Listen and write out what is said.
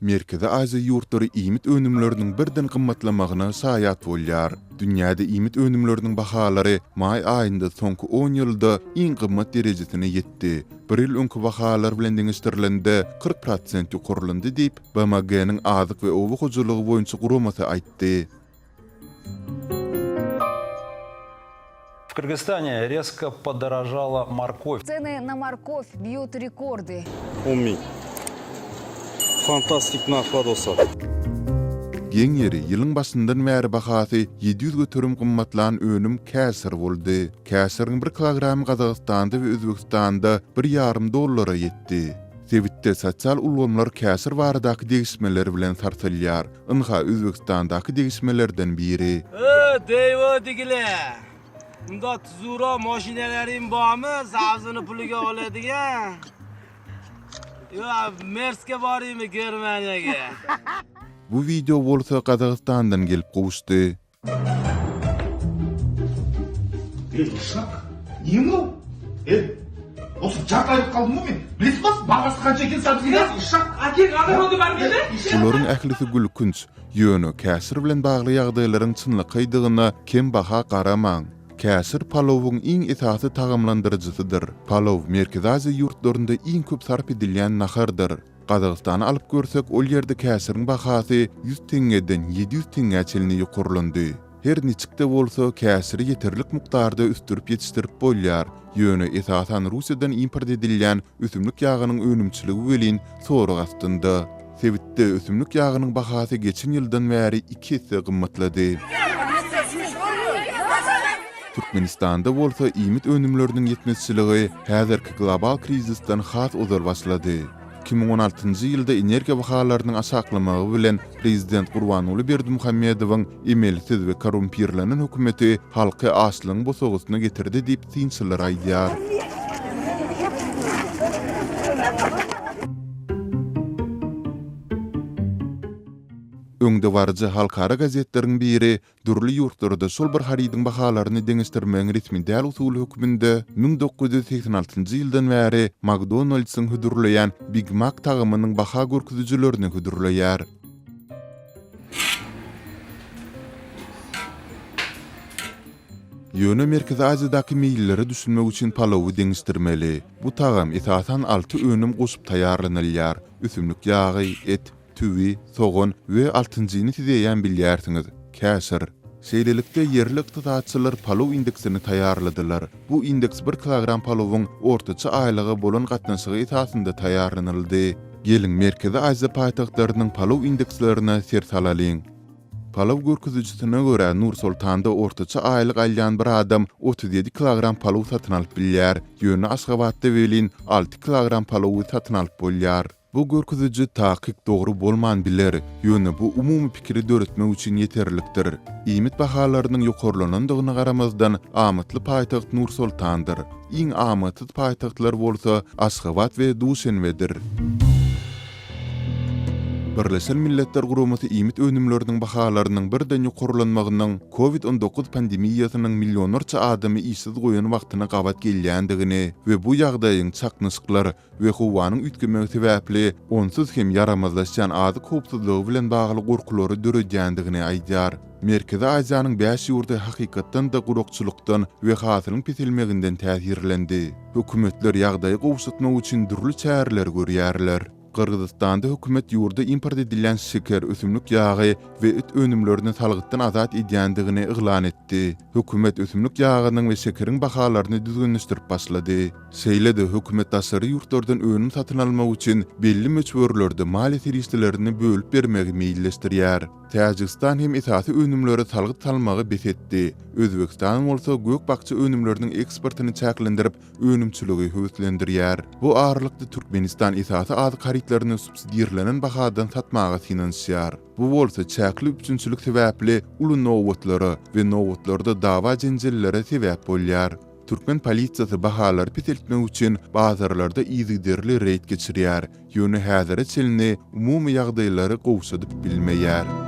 Merkezi Aziýa ýurtlary iýmit önümleriniň birden gymmatlamagyna şaýat bolýar. Dünýäde iýmit önümleriniň bahalary maý aýynda soňky on ýylda iň gymmat derejesine ýetdi, bir ýyl öňki bahalar bilen deňeşdirilende 40 prosent ýokarlandy diýip, BMG-niň Azyk we oba hojalygy boýunça guramasy aýtdy. В Кыргызстане резко подорожала морковь. Цены на морковь бьют рекорды. 10 ming. Fantastik narhlar dostlar. Geň ýeri, ýylyň başyndan bäri bahasy 700% gymmatlan önüm käşir boldy. Käşiriň bir kilogramy Gazagystanda we Özbegistanda bir ýarym dollara ýetdi. Sebitde sosial ulgamlar käşir baradaky degişmeler bilen sarsylýar. Ynha, Özbegistandaky degişmelerden biri. Ö, deýwo digile. Unda tuzukroq mashinalaring bormi? Sabzini puliga oladigan. Yo, Mersga boraymi Germaniyaga? Bu wideo bolsa Gazagystandan gelip gowuşdy. Ey ишак, не мынау? Ey, осы жарты айлық қалдым ғой мен. Білесің ба бағасы қанша екенін сәбізге ишак. Әкең огороды бар mıydı? Bularyň ählisi gülkünç, ýöne käşir bilen bagly ýagdaýlaryň çynlakaýdygyna kembaha garamaň. Käşir palowyň iň esasy tagamlandyryjysydyr. Palow Merkezi Aziýa ýurtlarynda iň köp sarp edilýän nahardyr. Gazagystany alyp görsek, ol ýerde käşiriň bahasy 100 teňňeden 700 teňňä çenli ýokarlandy. Her niçik-de bolsa, käşiri ýeterlik mukdarda ösdürip ýetişdirip bolýar, ýöne esasan Russiýadan import edilýän ösümlik ýagynyň önümçiligi welin sorag astynda. Sebitde ösümlik ýagynyň bahasy geçen ýyldan bäri iki esse gymmatlady. Türkmenistanda bolsa iýmit önümleriniň ýetmezçiligi häzirki global krizisden has ozal başlady. 2016-njy ýylda energiýa bahalarynyň aşaklamagy bilen prezident Gurbanguly Berdimuhamedowyň emelsiz we korrumpirlenen hökümeti halky açlygyň bosagasyna getirdi diýip synçylar aýdýar. Öňdebaryjy halkara gazetleriň biri dürli ýurtlarda şol bir harydyň bahalaryny deňeşdirmegiň resmi däl usuly hökmünde 1986-njy ýyldan bäri McDonald's-yň hödürleýän Big Mac tagamynyň baha görkezijilerini hödürleýär. Ýöne Merkezi Aziýadaky meýillere düşünmek üçin palawy deňeşdirmeli. Bu tagam esasan alty önüm goşup taýýarlanylýar, ösümlik ýagy, et, tüwi, sogan we altynjyny siz eýýäm bilýärsiňiz, käşir. Şeýlelikde, ýerli ykdysatçylar palow indeksini taýýarladylar. Bu indeks bir kilogram palowyň ortaça aýlyga bolan gatnaşygy esasynda taýýarlanyldy. Geliň, Merkezi Aziýa paýtagtlarynyň palow indekslerine ser salalyň. Palow görkezijisine görä, Nur-Sultanda ortaça aýlyk alýan bir adam 37 kilogram palow satyn alyp bilýär, ýöne Aşgabatda welin 6 kilogram palowy satyn alyp bolýar. Bu görkeziji takyk dogry bolman biler, ýöne bu umumy pikiri döretmek üçin ýeterlikdir. Iýmit bahalarynyň ýokarlanandygyna garamazdan, amatly paýtagt Nur-Sultandyr. Iň amatsyz paýtagtlar bolsa Aşgabat we Duşenbedir. Birleşen Milletler Guramasy iýmit önümleriniň bahalarynyň birden ýokarlanmagynyň Covid 19 pandemiýasynyň millionlarça adamy işsiz goýan wagtyna gabat gelýändigini we bu ýagdaýyň çaknyşyklar we howanyň üýtgemegi sebäpli onsuz hem ýaramazlaşýan azyk howpsuzlygy bilen bagly gorkulary döredýändigini aýdýar. Merkezi Aziýanyň bäş ýurdy hakykatdan-da gurakçylykdan we hasylyň peselmeginden täsirlendi. Hökümetler ýagdaýy gowşatmak üçin dürli çäreleri görýärler. Gyrgyzystanda hökümet ýurda import edilýän şeker, ösümlik ýagy we et önümlerini salgytdan azat edýändigini yglan etdi. Hökümet ösümlik ýagynyň we şekeriň bahalaryny düzgünleşdirip başlady. Şeýle-de hökümet daşary ýurtlardan önüm satyn almak üçin belli möçberlerde maliýe serişdelerini bölüp bermegi meýilleşdirýär. Täjigistan hem esasy önümlere salgyt salmagy bes etdi. Özbegistan bolsa gök-bakja önümleriniň eksportyny çäklendirip, önümçiligi höweslendirýär. Bu aralykda Türkmenistan esasy azyk harytlaryny subsidirlenen bahadan satmaga synanyşýar. Bu bolsa çäkli üpjünçilik sebäpli uly nobatlara we nobatlarda dawa-jenjellere sebäp bolýar. Türkmen polisiýasy bahalary peseltmek üçin bazarlarda yzygiderli reýd geçirýär, ýöne häzire çenli umumy ýagdaýlary gowşadyp bilmeýär.